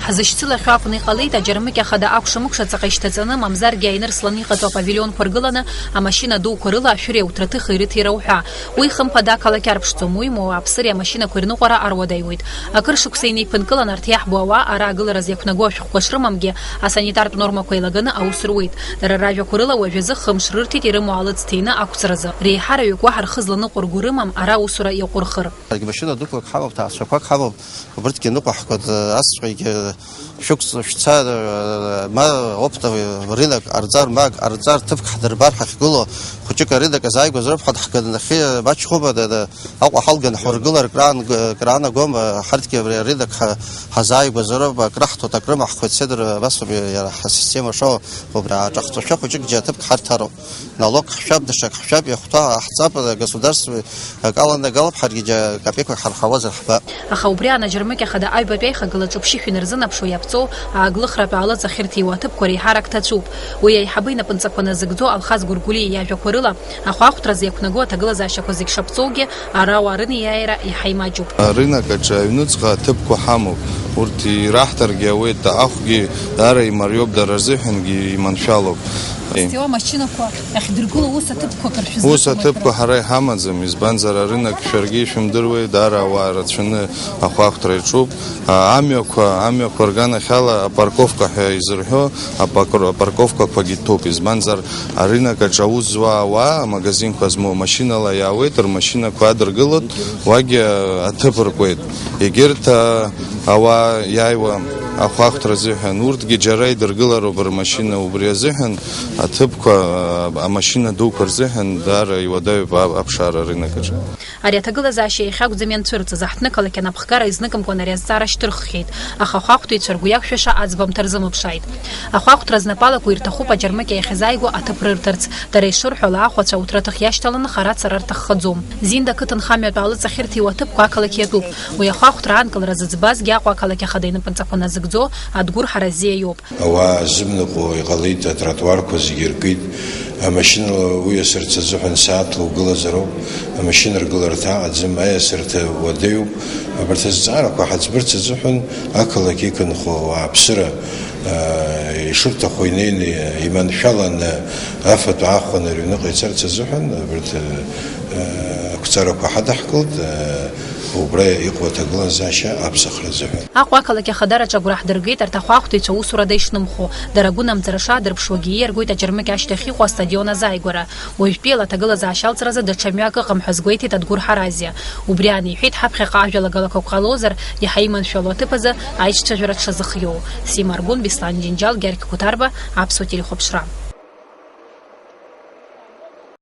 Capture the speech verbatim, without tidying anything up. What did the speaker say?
Зышьцылахьоу акәны иҟалеит, аџьармыкьа хада акәша-мыкәша ҵаҟа ишьҭаҵаны, мамзаргьы аинырсланы иҟаҵоу апавилионқәа ргыланы, амашьына дуқәа рыла ашәыреи ауҭраҭыхи ирыҭира уҳәа. Уи хымԥада ақалақь арԥшӡом, уимоу ауааԥсыреи амашьынақәеи рныҟәара аруадаҩуеит. Акыр шықәса инеиԥынкылан арҭ иаҳбо ауаа ара агылараз иақәнагоу ашәҟәқәа шрымамгьы, асанитартә нормақәа еилаганы аус руеит. Дара ражәақәа рыла уажәазы хымш рырҭеит ирымоу алыҵ ҭины ақәҵаразы. Реиҳараҩык уаҳа рхы зланыҟәырго рымам ара аусура иаҟәырхыр. Амашьына дуқәак ҳамоуп, ҭаацәақәак ҳамоуп, убырҭгьы ныҟәаҳгоит, асҵәҟьагьы шәықәҵ-, шәца, ма оптовый рынок ҟарҵар, ма ак ҟарҵар, ҭыԥк ҳдырбар ҳахьгылоу, хәыҷык арынок азааигәаз роуп ҳәа ҳганахьы, мачхәыма, да, да, Аҟәа ҳалган ҳургылар краан-, краанагом, ҳарҭгьы абри арынок ҳа-, ҳазааигәазароуп, акраҳҭоит, акрымаҳхуеит, седр, абас ауп иара ҳасистема шоу, убри ааҿахҵәашәа хәыҷык џьа ҭыԥк ҳарҭароуп. Налог ҳшәап, даҽак ҳшәап, иахәҭа ҳҵап, агосударство акы аланагалап, ҳаргьы џьа капеиқәак ҳарҳауазар ҳбап. Аха убри анаџьармыкьа хада аҩбатәи аихагылаҿы ԥшьышә инарзынаԥшуа иаԥҵоу ааглыхратә аалыҵ ахьырҭиуа аҭыԥқәа реиҳарак ҭацәуп. Уи аиҳабы инапынҵақәа назыгӡо Алхас Гәыргәлиа иажәақәа рыла, ахәаахәҭразы иақәнагоу аҭагылазаашьақәа зегь шаԥҵоугьы, ара ауаа рынеиааира иаҳа имаҷуп. Арынок аҿы аҩныҵҟа аҭыԥқәа ҳамоуп. Урҭ ираҳҭаргьы ауеит, аахәгьы даара имариоуп, дара рзыҳәангьы иманшәалоуп. Зҭиуа амашьынақәа ахьдыргыло ус аҭыԥқәак ршәызыҟоума? Ус аҭыԥқәа ҳара иҳамаӡам, избанзар, арынок шәаргьы ишәымдыруеи, даара ауаа рацәаны ахәаахәҭра иаҿуп. А, амҩақәа, амҩақәа рганахьала апарковка ҳәа изырҳәо апакр-, апарковкақәагьы ҭәуп, избанзар, арынок аҿы аус зуа ауаа, амагазинқәа змоу машьынала иаауеит, рмашьынақәа адыргылоит, уагьы аҭыԥ ркуеит. Егьырҭ, а, ауаа иааиуа ахәаахәҭра азыҳәан, урҭгьы џьара идыргылароуп рмашьына, убри азыҳәан аҭыԥқәа, а, амашьына дуқәа рзыҳәан даара иуадаҩуп а-, аԥшаара арынок аҿы. Ари аҭагылазаашьа иахьакәӡам ианцәырҵыз, аҳҭнықалақь анапхгара изныкымкәан ари азҵаара шьҭырххьеит, аха ахәаахәҭыҩцәа ргәы иақәшәаша аӡбамҭа рзымԥшааит. Ахәаахәҭра знапалақәа ирҭахуп аџьармыкьа иахьазааигәоу аҭыԥ рырҭарц, дара ишырҳәо, лаахәацәа ауҭраҭых иашьҭаланы хара-цара рҭаххаӡом. Зинда ақыҭанхамҩатә аалыҵ ахьырҭиуа аҭыԥқәа ақалақь иатәуп. Уи ахәаахәҭра аанкылара зыӡбазгьы Аҟәа ақалақь ахада инапынҵақәа назыгӡо Адгәыр Ҳаразиа иоуп. Ауаа зымныҟәо иҟалеит, атротуарқәа зегьы иркит, амашьынала уиасырц азыҳәан сааҭла угылазароуп, амашьына ргыларҭа аҟаӡам, аиасырҭа уадаҩуп. Абарҭ азҵаарақәа ҳаӡбырц азыҳәан ақалақь иқәынхо ауааԥсыра, аа, ишырҭаху инеины иманшәаланы афатә аахәаны рыҩныҟа ицарц азыҳәан абарҭ, аа, ақәҵарақәа ҳадаҳкылт, аа, Убра иҟоу аҭагылазаашьа аԥсахра азыҳәан. Аҟәа ақалақь ахадараҿы агәра ҳдыргеит арҭ ахәаахәҭыҩцәа усурада ишнымхо. Дара агәынамӡара шаадырԥшуагьы ииаргоит аџьармыкьа ашьҭахь иҟоу астадион азааигәара. Уажәтәиала аҭагылазаашьа алҵразы даҽа мҩак ыҟам ҳәа азгәеиҭеит Адгәыр Ҳаразиа. Убри аан иҳәеит, ҳаԥхьаҟа ажәалагалақәак ҟалозар, иаҳа иманшәалоу аҭыԥ азы аиҿцәажәара дшазыхиоу. Сима Аргәын, Беслан Џьынџьал, Гьаргь Қәҭарба, Аԥсуа телехәаԥшра.